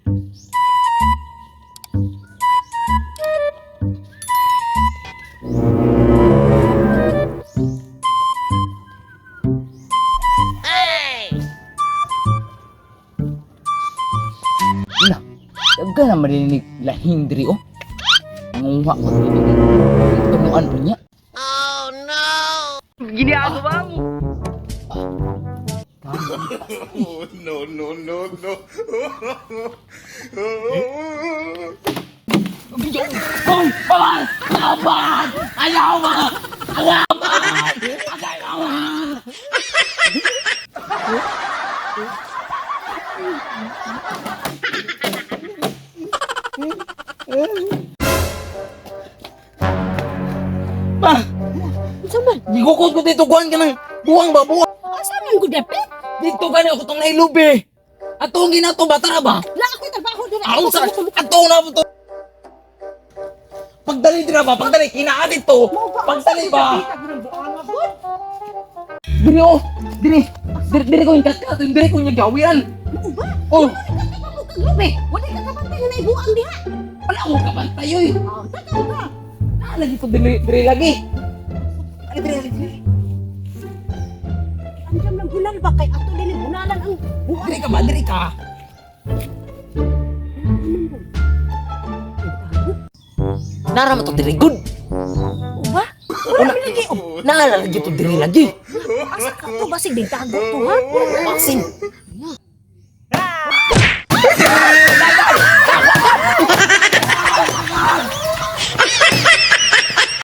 Na, daghan na marinig lahing diri oh. Manguha ko diri. Tumuan po niya. Ginagawa mo. Oh, no, no, no, no. Hoy! Bawal! Bawal! Ayaw ba? Ayaw ba? Ayaw ba? Ma! Unsa man? Gigukod ko dito, kuhan ka ng buwang ba? Buwang! Asa man gud dapit? Dito gani ako itong nailubi! Atong ginato ba? Tara ba? La ako trabaho dira. Ako sa... Atong na to! Pagdali dira ba? Pagdali! Kinaa dito! Pagdali ba? Diri oh! Diri! Diri, diri ko yung katkat! Diri ko yung gawian! Mao ba? Oh! Lubi, wala ka kabantay nga naibuang diha. Wala ko kabantay oy! Oh, takaw ka. Ah, lagi ko diri, diri lagi! Ay, diri, diri! Andiyan lang bunal ba kay ato dili bunalan ang buang. Diri ka ba? Diri ka! Nara mo to diri good! Ba? Wala man lagi. Oh, Nara lagi to diri lagi! asa ka to basig din tago to ha? Baksin!